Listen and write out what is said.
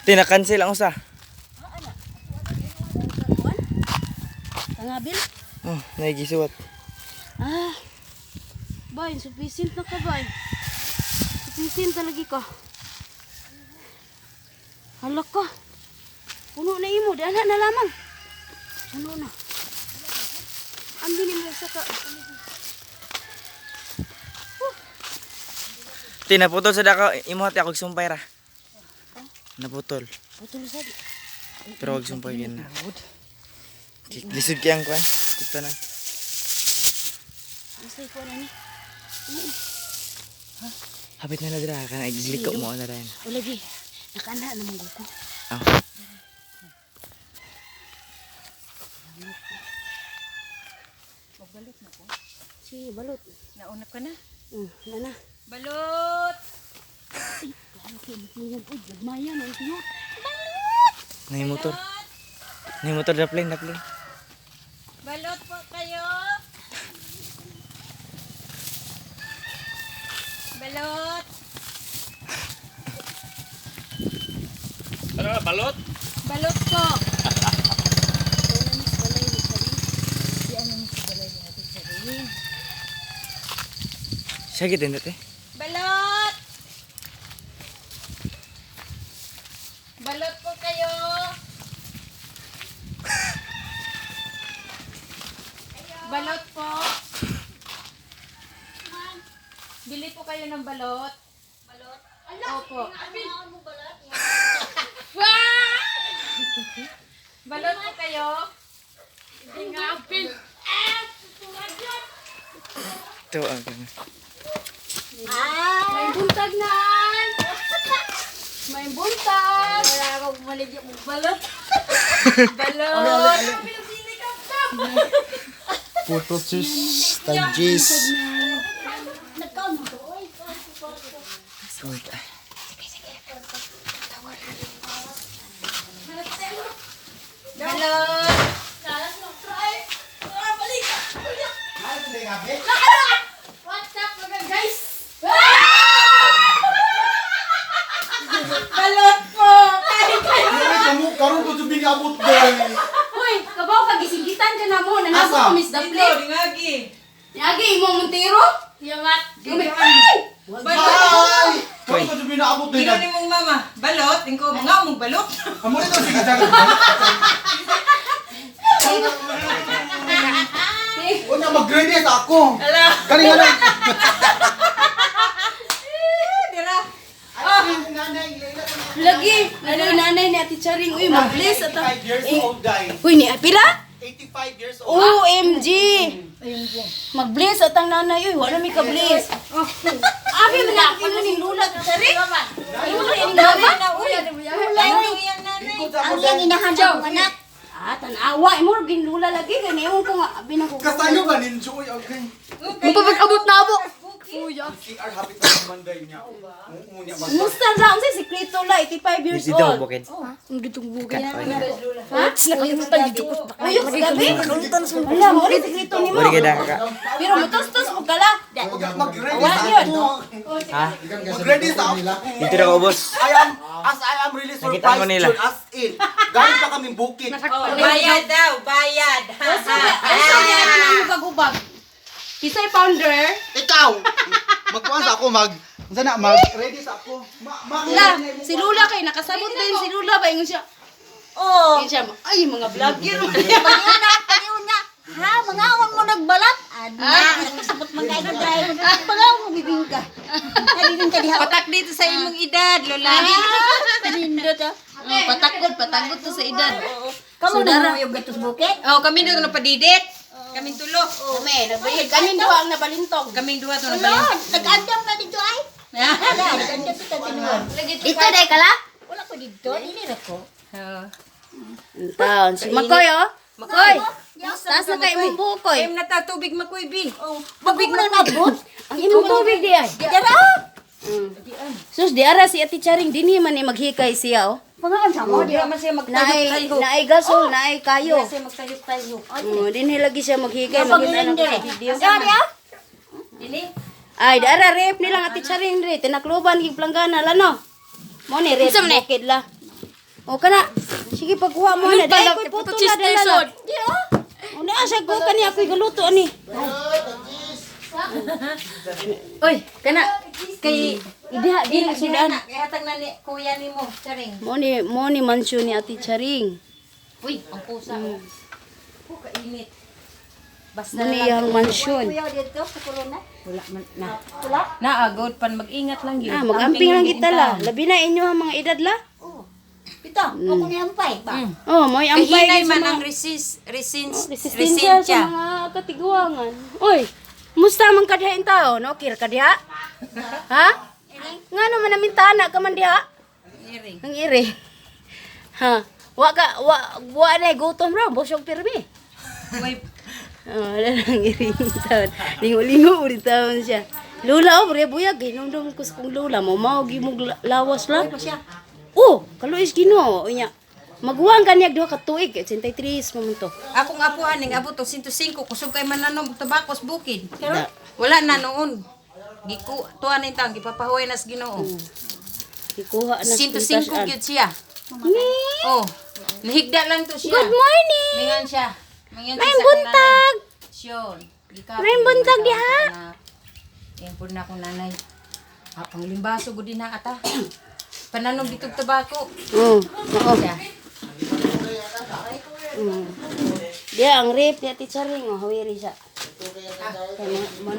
Tina-cancel ang usa. Pangabil? Oh, nagisuwat. Ah. Bay, sufficient na ka, bay. Sufficient talaga ka. Hala ka. Puno na imo, dana na lamang. Puno na. Ambi ni mo sa ka. Ti naputol sa dako imo ati ako sumpay ra. Naputol. Putol sa di. Pero wag sumpay gin na. Lisod kay ang kuan. Kupta na. Basta ko na ni. Hapit na na dira kana igliko mo na rin. O lagi. Nakaana na mong ko. Ah. Si balot. Nauna ka na. Nana. Balot! Ay, klaro kay tiyog. Uy, gagmaya na ang tiyog. Nay motor. Nay motor daplin daplin. Balot po kayo! Balot! Ano balot? Balot po! Siya gid dati. Balot! Balot po kayo! Balot po! Bili po kayo ng balot. Balot? Opo. Balot po kayo. Ito ang kana. May buntag na. May buntag. Wala akong maligya mong balot. Balot! Puto sis, tagis. Wait. Ah. Balot! What's up mga guys? Balot po! Kain kayo! Kamu karon ko tubig abot doy. Uy, kabaw ka gisingitan ka na mo. Nangaso Asa? ko Miss Daple. Dingagi! Yagi imo Montero. Yamat! Gumi. Ay! Hi! Karon ko tubig abot doy. Gino ni mong mama, balot, ingko mga mong balot. Amo nito sige jaga. Unya mag-ready sa ako. Ala, Kani nga na. dira. Lagi, ano yung nanay ni Ate Charing? Uy, mag-bless at 85 years old day. Uy, ni pila? 85 years old. OMG! Mag-bless at ang nanay. Uy, wala may ka-bless. Abi, manakit mo ning lula, Ate Charing. Lula, yung nanay. Lula, uy. Ang iyang hinahanap ng anak. Ah, tanawa. Imo, ginlula lagi. Gani, ewan ko nga. Abi na ko. Kasayo ba ninjo oy okay. Mapapag-abot na abo. CR happy pa Monday niya. Oo niya mag. Musta ra? Ang sikreto la, 85 years Dito old. bukid. Ang gitong bukid. Ha? Nakalimutan yung jukot. Uyok sa gabi. Wala, mo rin sikreto nimo. Uri ka ka. Pero mutos-tos mo kala. Mag-ready Wala sa yun. ako. Ha? Mag-ready sa ako. Dito na ka ubos. I am as I am really Nakita ko surprised nila. Jun, as in. Galing pa kaming bukid. Oh, bayad daw, bayad. Ha, ha, Ay, sorry, ano na mo kagubag? Kisay founder. Ikaw! Magkuhan sa ako, mag... Sana, mag... Ready sa ako. Ma, ma, La, si Lula kay nakasabot din si Lula ba ingon siya. Oo. Ingon siya, ay mga vlogger. Pag-iuna, pag-iuna. Ha, mga awang mo nagbalat. Ana, nakasabot man kayo dahil. Pag-awang mo bibingka. Nabibingka diha. Patak dito sa imong edad, Lola. Nindot ah. Oh, patakod, patakod to sa edad. Kamu na mo yung gatos bukid? Oh, kami doon napadidit. Kaming tulo. Kami, nagbayad kami duha ang nabalintong. Kaming duha to Wala, nabalin. nag-andam na dito ay. Wala, nag-andam dito tinuod. Dito dai kala? Wala ko dito, dili ra ko. Taon si Makoy oh. Makoy. Taas na kay imong buhok koy. Em na ta tubig makoy bi. Bago mo na nabot. Ang imong tubig di ay. Dara. Sus di ara si Ate Charing dinhi man ni maghikay siya oh. Pangaan sa mo Dira man siya Naay magtayok-tayok. naay gasol, naay kayo. Siya magtayok-tayok. Oh, dinhi lagi siya maghikay makita na ko sa video. Dara. Dili. Ay, di ara rep nilang Ate Charing re tinakluban gig planggana la no. Mo ni rep bukid la. O kana. Sige pagkuha mo na. Dai ko'y puto na dala. la. Di oh. O naa sa ko kani ako'y galuto ani. Uy, kana kay Idiha dili sudan. Ihatag na ni kuya nimo, Charing. Mo ni mansyon ni Ate Charing. Uy, ang pusa. Oh, kainit. Basta Mo ni iyang mansyon. Kuya dito sa corona. Wala man na. Wala? Naagod pan mag-ingat lang yun. Ah, magamping lang kita la. Labi na inyo ang mga edad la. Pito, ako ni ampay ba. Oh, mo'y ampay Kahinay sa man mga ang resist, resist, resistensya sa mga katiguangan. Oy, musta man kadha in tao, no? Kira kadha? Ha? Nga naman namin tana ka man diha? Iring. Ang iri. Ha? Wa ka wa wa na gutom ra, busog pirmi. Uy, Oh, wala lang iri taon. Lingo-lingo uri taon siya. Lula oh, bre buyag hinumdum ko sa kong lula mo mao gimog lawas la. Oh, kaluis Ginoo unya. Maguwang kanyag duha ka tuig, 83 pa man to. akong apuhan ning abot og 105 kusog kay mananom og tabakos bukid. Wala na noon. Giku tuwa na taong gipapahuway nas Ginoo. Gikuha na sa 105 pintasan. gyud siya. Oh, nahigda lang to siya. Good morning. Mingon siya. Mingon siya May sa akong buntag. nanay. Syon. Gikapon May buntag diha. Yan po na akong nanay. Ah, panglimbaso gud din na ata. Pananom ditog tabako. Oo. Oo. Siya. Diya ang rape diya teacher ring oh, hawiri siya. Kay mga-